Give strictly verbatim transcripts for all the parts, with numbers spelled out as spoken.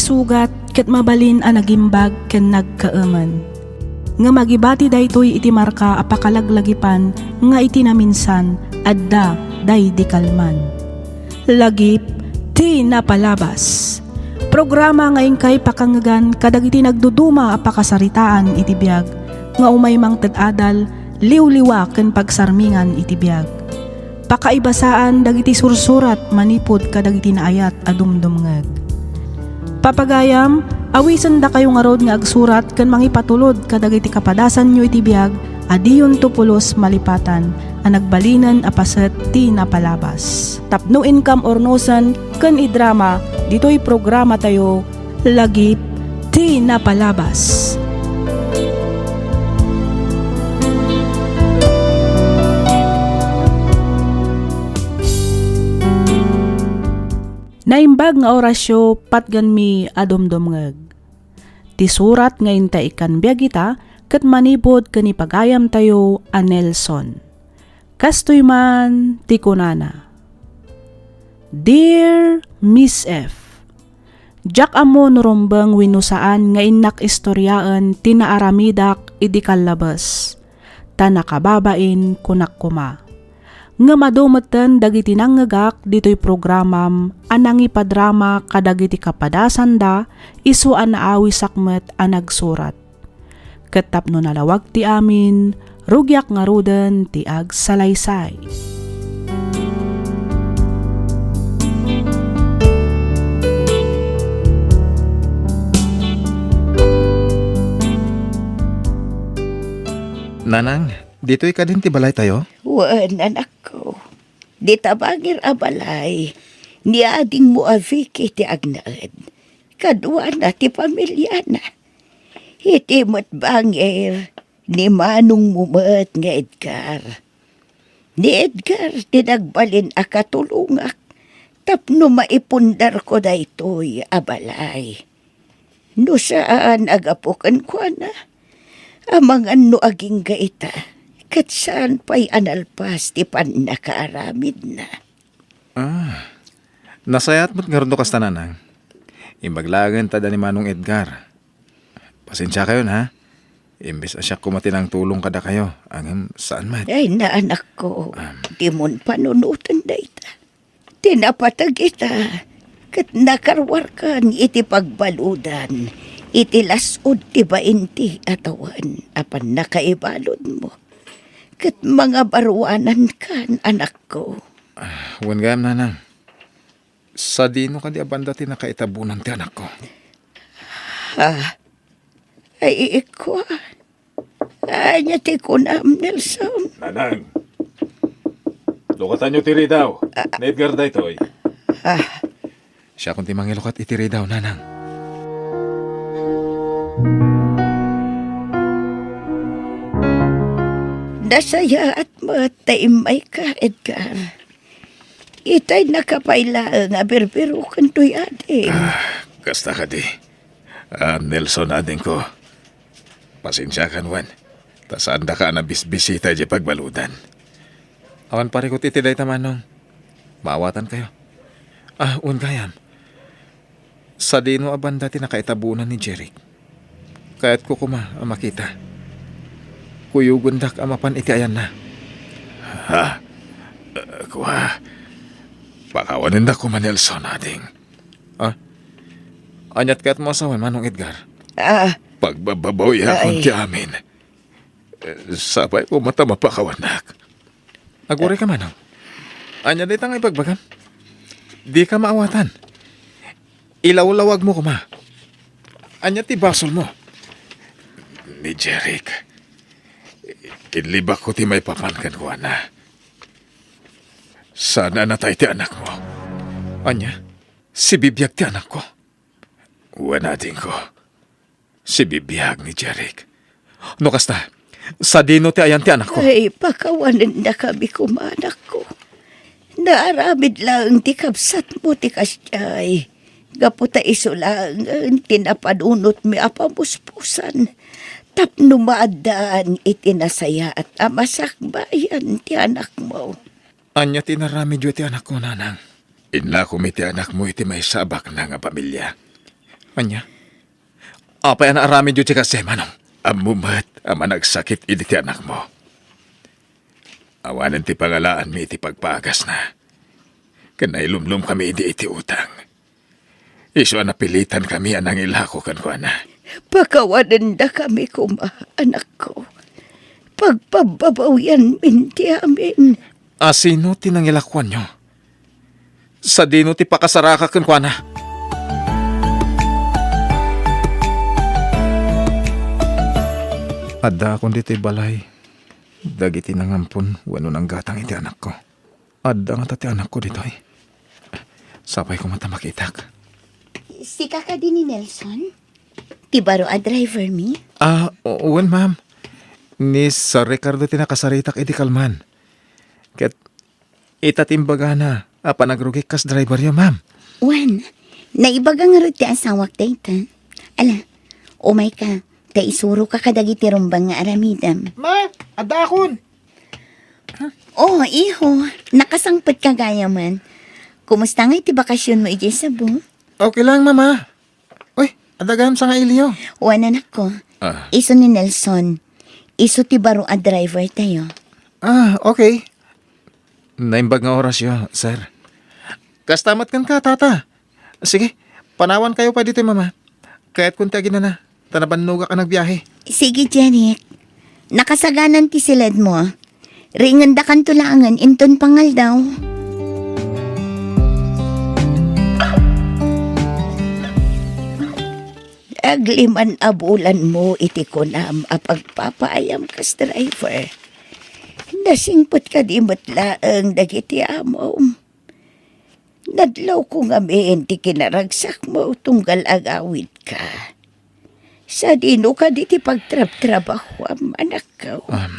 Sugat ket mabalin a nagimbag ken nagkaemen. Ngem agibati daytoy iti marka a pakalaglagipan nga iti naminsan, adda daydi kalman. Lagip ti napalabas. Programa nga inkay pakangngegan kadagiti nagduduma a pakasaritaan iti biag nga umay mangted adal, liwliwa ken pagsarmingan iti biag. Pakaibasaan dagiti sursurat manipud kadagiti naayat a dumdumngeg. Papagayam, awisendakayo ngarud nga agsurat ken mangipatulod kadagiti kapadasanyo iti biag a diyonto pulos malipatan a nagbalinen a paset ti napalabas. Tapno inkam urnosen ken idrama ditoy programatayo, Lagip ti Napalabas. Naimbag nga orasyo, patgenmi a dumdumngeg. Ti surat nga inta ikkan biag ita ket manipud ken ni pagayamtayo a Nelson. Kastoy man ti kunana, "Dear Miss F, diak ammo no rumbeng wenno saan nga innak istoriaen ti naaramidak idi kallabes, ta nakababain kunak koma. Ngem adu metten dagiti nangngegak ditoy programam a nangipadrama kadagiti kapadasanda isu a naawisak met a nagsurat. Ket tapno nalawag ti amin, rugiak ngaruden ti agsalaysay." Nanang, ditoy kadin ti balaytayo? Wen, anakko. Dita bangir a balay, ni adingmo a Vicky ti agnaed. Kaduana ti pamiliana. Iti met bangir, ni manongmo met nga Edgar. Ni Edgar ti nagbalin a katulongak tapno maipundarko daytoy a balay. No saan a gapu kenkuana, amangan no agingga ita, ket saan pay a nalpas ti pannakaaramidna. Ah, nasayaat met ngarud no kasta, nanang. Imbag laengen ta adda ni Manong Edgar. Pasensiakayon, ha? Imbes a siak koma ti nangtulong kadakayo, ngem saan met. Ay, naanakko, um, dimon panunoten dayta. Ti napateg ita, ket nakaruarkan iti pagbaludan, iti las-ud ti bainti a tawen a pannakaibaludmo. Ket mangabaruanankan, anakko. Ah, wen gayam, nanang. Sadino kadi a banda ti nakaitabunan ti anakko? Ah, ay, ikua. Ania ti kunam, Nelson? Nanang, lukatanyo ti ridaw. Ah. Ni Edgar daytoy. Ah. Siakon ti mangilukat iti ridaw, nanang. Nasayaat met ta immayka, Edgar. Itay nakapay laeng a birbiroken toy ading. Ah, kasta kadi. Ah, Nelson, adingko. Pasensiakan wen, ta saandaka a nabisbisita idiay pagbaludan. Awan parikut iti dayta, Manong. Maawatankayo. Ah, wen gayam. Sadino a banda ti nakaitabunan ni Jeric? Kayatko koma a makita. Kuyogendak a mapan iti ayanna. Ha? Eh, kua, pakawanendak koma, Nelson, ading. Ah? Aniat kayatmo a sawen, Manong Edgar? Ah. Pagbababawiakon ti amin. Eh, sapay koma ta mapakawanak. Agurayka, Manong. Ania dayta nga ibagbagam? Dika maawatan. Ilawlawagmo koma. Ania ti basolmo? Ni Jeric, inlibakko ti maipapan kenkuana. Saan a natay ti anakmo. Ania? Sibibiag ti anakko? Wen, adingko. Sibibiag ni Jeric. No kasta, sadino ti ayan ti anakko? Ay, pakawanennakami koma, anakko. Naaramid laeng ti kabsatmo ti kasdiay. Gapu ta isu laengen ti napanunotmi a pamuspusan tapno maaddaan iti nasayaat a masakbayan ti anakmo. Ania ti inaramidyo iti anakko, nanang? Innakom iti anakmo iti maysa a baknang a pamilia. Ania? Apay a naaramidyo ti kasdiay, Manong? Ammom met a managsakit idi ti anakmo. Awanen ti pangalaanmi iti pagpagasna. Ken nailumlomkami idi iti utang. Isu a napilitankami a nangilako kenkuana. Pakawanendakami koma, anakko. Pagpabbabawianmin ti amin. A sino ti nangilakoanyo? Sadino ti pakasaraka kenkuana? Addaakon ditoy balay dagiti nangampon wenno nanggatang iti anakko. Adda ngata ti anakko ditoy. Sapay koma ta makitak. Sika kadi ni Nelson? Ti baro a driver mi? Ah, o-, wen, ma'am. Ni Sir Ricardo ti nakasaritak idi kalman. Ket ita ti imbagana a panagrugik kas driveryo, ma'am. Wen, naibaga ngarud ti asawak dayta. Ala, umayka, ta isuroka kadagiti rumbeng nga aramidem. Ma, addaakon. Oh, iho, nakasangpetka gayamen. Kumusta ngay ti bakasionmo idiay Cebu? Okay lang, Mama. Uy, adda gayam sangailiyo. Wen, anakko. Ah. Isu ni Nelson. Isu ti baro a driver tayo. Ah, okay. Naimbag nga orasyo, sir. Kasta met kenka, tata. Sige, panawankayo pay ditoy, Mama. Kayatkon ti aginana, ta nabannogak a nagbiahe. Sige, Jeric. Nakasaganan ti siledmo. Ringendakanto laengen inton pangaldaw. Agliman a bulanmo iti kunam a pagpapaayam kas driver. Nasingpet kadi met laeng dagiti amom. Nadlawko ngamin ti kinaragsakmo tunggal agawidka. Sadino kadi ti pagtrabtrabahuam, anakko? Um,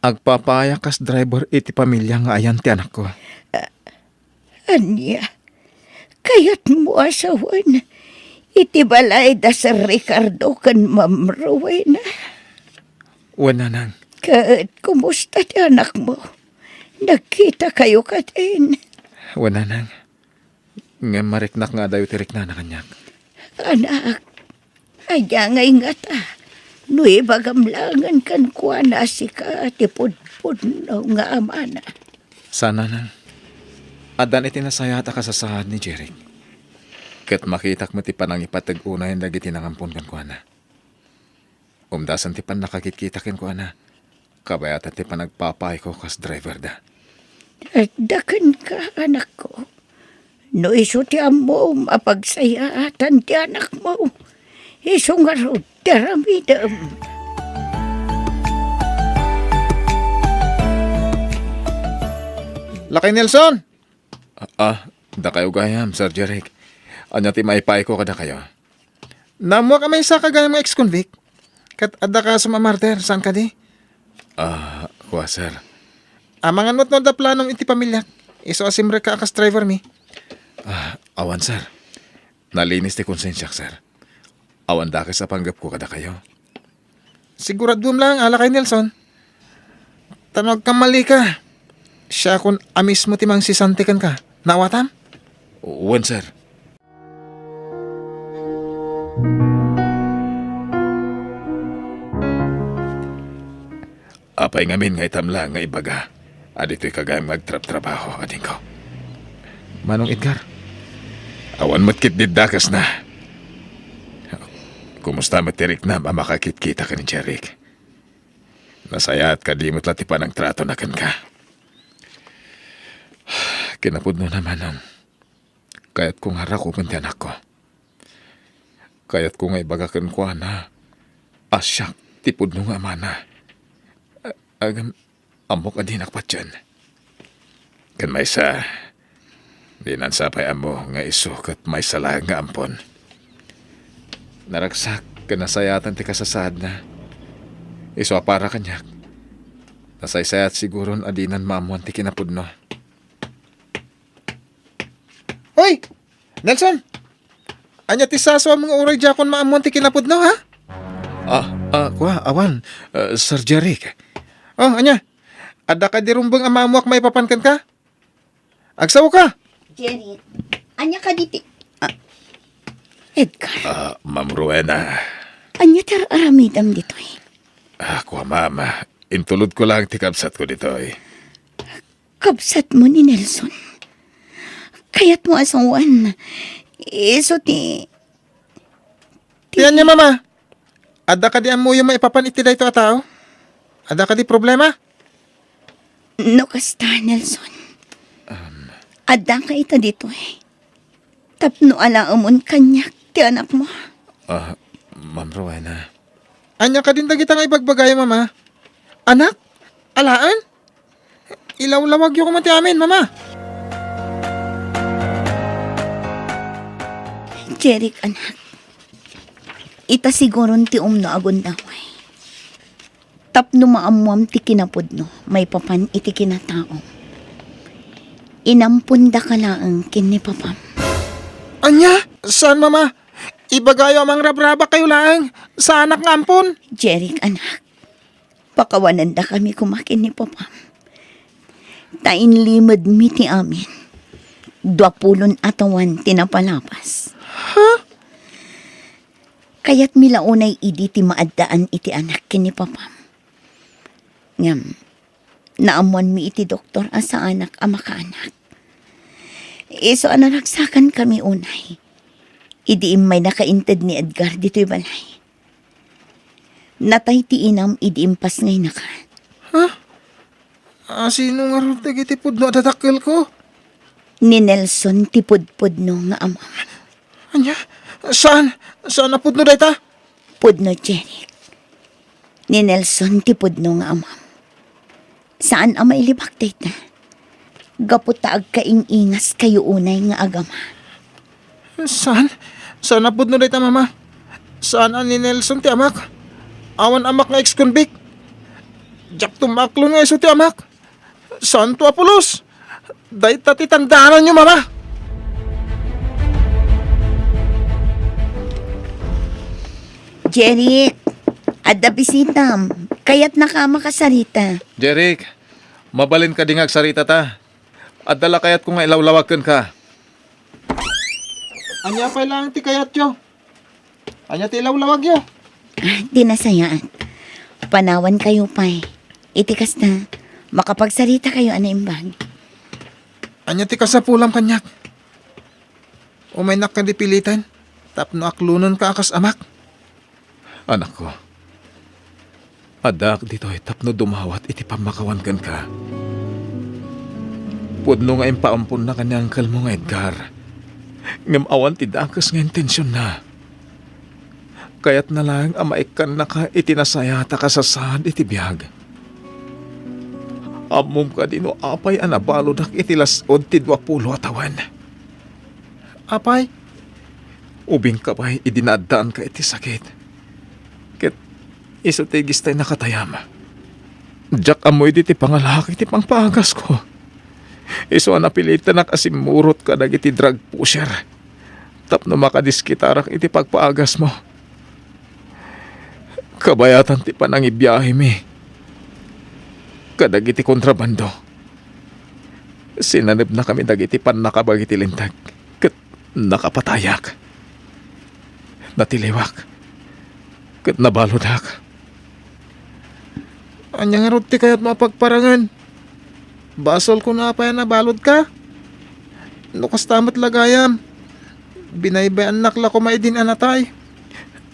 agpapaayak kas driver iti pamilia nga ayan ti anakko. Ah, ania? Kayatmo a sawen iti balay da Sir Ricardo ken Ma'am Rowena? Wen, nanang. Ket kumusta ti anakmo? Nagkitakayo kadin? Wen, nanang. Ngem mariknak nga adayo ti riknana kaniak. Anak, ania ngay ngata no ibagam laengen kenkuana a sika ti pudpudno nga amana? Saan, nanang. Addan iti nasayaat a kasasaad ni Jeric. Ket makitak met ti panangipateg unay dagiti nangampon kenkuana. Umdasen ti pannakakitkita kenkuana. Kabayatan ti panagpapaayko kas driverda. Adda kenka, anakko. No isu ti ammom a pagsayaatan ti anakmo, isu ngarud ti aramidem. Lakay Nelson! Ah, ah, dakayo gayam, Sir Jeric. Ania ti maipayko kadakayo? Naammoak a maysa ka gayam nga ex-convict. Ket adda kasom a murder, saan kadi? Ah, kua, sir. Amangan met no adda planom iti pamiliak. Isu a simrekka a kas driver mi. Ah, awan, sir. Nalinis ti konsensiak, sir. Awan dakes a panggepko kadakayo. Siguraduem laeng, lakay Nelson. Ta no agkammalika, siakon a mismo ti mangsisanti kenka. Naawatam? Wen, sir. Apay ngamin nga itam laeng nga ibaga a ditoy ka gayam nga agtrabtrabaho, adingko? Manong Edgar? Awan met ketdi dakesna. Kumusta met ti riknam a makakitkita ken ni Jeric? Nasayaat kadi met la ti panangtratona kenka? Kinapudnona, Manong. Kayatko nga rakupen ti anakko. Kayatko nga ibaga kenkuana a siak ti pudno nga amana. A-, agam-, ammok a dinak patien. Ken maysa, dinan sa pay ammo nga isu ket maysa laeng nga ampon. Naragsak ken nasayaatan ti kasasaadna. Isu a para kaniak, nasaysayaat siguron a dinan maammoan ti kinapudno. Hoy! Nelson! Ania ti sasawam nga uray diakon maammoan ti kinapudno, ha? Ah, ah, kua, awan, ah, Sir Jeric. Oh, ania? Adda kadi rumbeng a maammoak maipapan kenka? Agsaoka! Jeric, ania kadi ti, ah. Edgar. Ah, Ma'am Rowena. Ania ti ar-aramidem ditoy? Ah, kuamam. Intulodko lang ti kabsatko ditoy. Kabsatmo ni Nelson? Kayatmo a sawen? Isu ti, ti Ti ania, Mama? Adda kadi ammoyo maipapan iti daytoy a tao? Adda kadi problema? No kasta, Nelson, Um, addaka ita ditoy tapno alaemon kaniak ti anakmo. Ah, Ma'am Rowena. Ania kadin dagita nga ibagbagayo, Mama? Anak? Alaen? Ilawlawagyo koma ti amin, Mama. Jeric, anak. Ita siguron ti umno a gundaway. Tapno maammoam ti kinapudno maipapan iti kinataom, inampondaka laeng ken ni Papam. Ania? Saan, Mama? Ibagayo a mangrabrabakayo laeng. Saanak nga ampon. Jeric, anak. Pakawanendakami koma ken ni Papam. Ta inlimedmi ti amin. Dua pulon a tawen ti napalabas. Ha? Kayatmi la unay idi ti maaddaan iti anak ken ni Papam. Ngem, naammoanmi iti doktor a saanak a makaanak. Isu a naragsakankami unay, idi immay nakainted ni Edgar ditoy balay. Natay ti inam idi impasngaynaka. Ha? A, sino ngarud dagiti pudno a dadakkelko? Ni Nelson ti pudpudno nga amam. Ania? Saan? Saan a pudno dayta? Pudno, Jeric. Ni Nelson ti pudno nga amam. Saan a mailibak dayta. Gapu ta agkaing-ingaskayo unay nga agama. Saan? Saan a pudno dayta, Mama? Saan a ni Nelson ti amak? Awan amak nga ex-convict. Diakto maaklon nga isu ti amak. Santo a pulos! Dayta ti tandaananyo, Mama! Jeric, adda bisitam. Kayatnaka a makasarita. Jeric, mabalin kadi nga agsaritata? Adda la kayatko nga ilawlawag kenka. Ania pay laeng ti kayatyo? Ania ti ilawlawagyo? Ah, di nasayaat. Panawankayo pay. Iti kasta, makapagsaritakayo a naimbag. Ania ti kasapulam kaniak? Umaynak kadi piliten tapno aklonenka a kas amak? Anakko, addaak ditoy tapno dumawat iti pammakawan kenka. Pudno nga impaamponna ken ni angkelmo nga Edgar, ngem awan ti dakes nga intensionna. Kayatna laeng a maikkannaka iti nasayaat a kasasaad iti biag. Ammom kadi no apay a nabaludak iti las-ud ti duapulo a tawen? Apay, ubingka pay idi naaddaanka iti sakit. Ket isu ti igistay nakatayam. Diak ammo idi ti pangalaak iti pangpaagasko. Isu a napilitanak a simmurot kadagiti drug pusher tapno makadiskitarak iti pagpaagasmo. Kabayatan ti panangibiahemi kadagiti kontrabando. Sinanebnakami dagiti pannakabag iti linteg, ket nakapatayak. Natiliwak, ket nabaludak. Ania ngarud ti kayatmo a pagparangen? Basolko no apay a nabaludka? No kasta met la gayam, binaybayannak la koma idin a natay.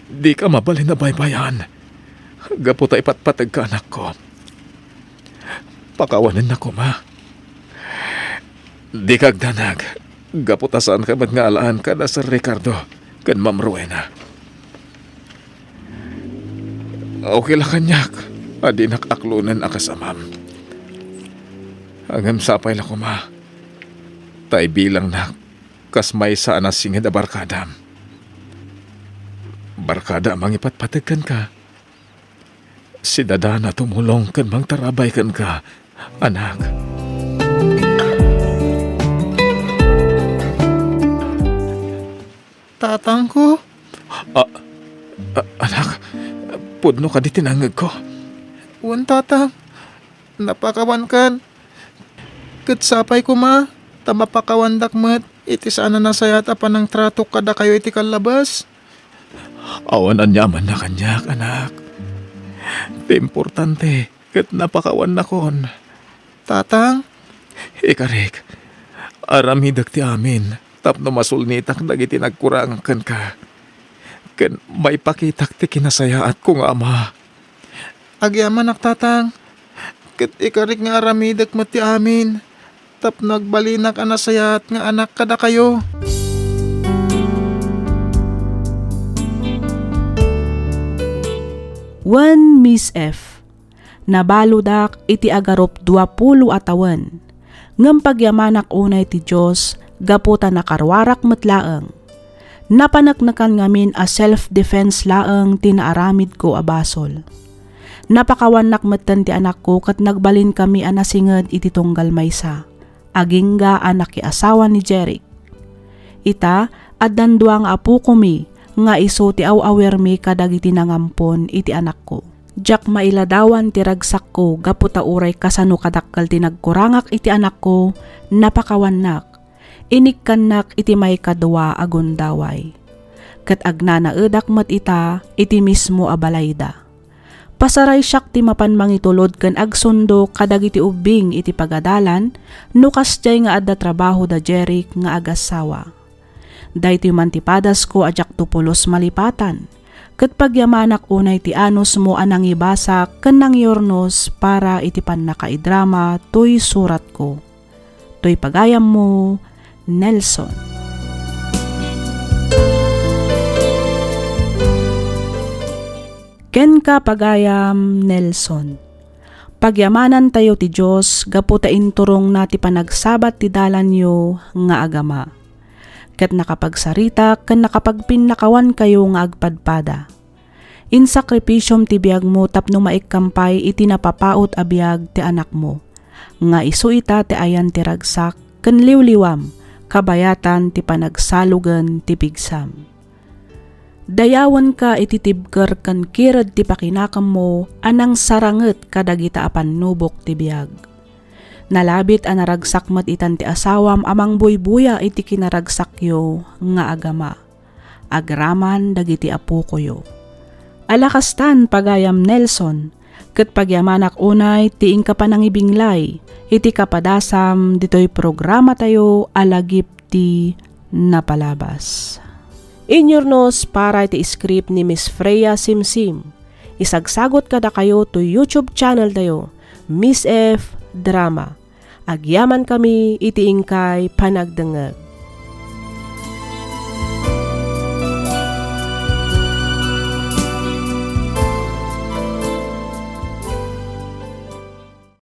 Dika mabalin a baybayan, gapu ta ipatpategka, anakko. Pakawanennak koma. Dika agdanag, gapu ta saanka met nga alaen kada Sir Ricardo ken Ma'am Rowena. Okay la kaniak a dinak aklonen a kas amam. Ngem sapay la koma ta ibilangnak kas maysa a nasinged a barkadam. Barkada a mangipatpateg kenka. Sidadana tumulong ken mangtarabay kenka, anak. Tatangko? A, a, anak, pudno kadi ti nangngegko? Wen, Tatang. Napakawankan. Ket sapay koma ta mapakawandak met iti saan a nasayaat a panangtratok kadakayo iti kallabas? Awan aniamanna kaniak, anak. Ti importante, ket napakawannakon. Tatang? Ikarik, aramidek ti amin tapno masulnitak dagiti nagkurangak kenka, ken maipakitak ti kinasayaatko nga ama. Agyamanak, Tatang, ket ikarik nga aramidek met ti amin tapno agbalinak a nasayaat nga anak kadakayo. Wen Miss F. Nabaludak iti agarup duapulo a tawen, ngem pagyamanak unay ti Dios gapu ta nakaruarak met laeng. Napaneknekan ngamin a self-defense laeng ti naaramidko a basol. Napakawannak metten ti anakko ket nagbalinkami a nasinged iti tunggal maysa, agingga a nakiasawa ni Jeric. Ita, addan dua nga apokomi nga isu ti aw-awirmi kadagiti nangampon iti anakko. Diak mailadawan ti ragsakko gapu ta uray kasano kadakkel ti nagkurangak iti anakko, napakawannak. Inikkannak iti maikadua a gundaway. Ket agnanaedak met ita iti mismo a balayda. Pasaraysiak ti mapan mangitulod ken agsundo kadagiti ubbing iti pagadalan no kasdiay nga adda trabaho da Jeric nga agassawa. Daytoy man ti padasko a diakto pulos malipatan, ket pagyamanak unay ti anusmo a nangibasak ken nangyurnos para iti pannakaidrama toy suratko. Toy pagayammo, Nelson. Kenka, pagayam Nelson. Pagyamanantayo ti Dios gapu ta inturongna ti panagsabat ti dalanyo nga agama. Ket nakapagsaritak ken nakapagpinnakawankayo nga agpadpada. Insakripisiom ti biagmo tapno maikkampay iti napapaut a biag ti anakmo, nga isu ita ti ayan ti ragsak ken liwliwam, kabayatan ti panagsalogen ti pigsam. Dayawenka iti tibker ken kired ti pakinakemmo a nangsaranget kadagita a pannubok ti biag. Nalabit a naragsak met itan ti asawam a mangbuybuya iti kinaragsakyo nga agama, agraman dagiti apokoyo. Ala kastan, pagayam Nelson, ket pagyamanak unay ti inka panangibinglay iti kapadasam ditoy programatayo a Lagip ti Napalabas. Inyurnos para iti script ni Miss Freya Simsim. Isagsagot kadakayo to YouTube channel tayo, Miss F Drama. Agyamankami iti inkay panagdengngeg.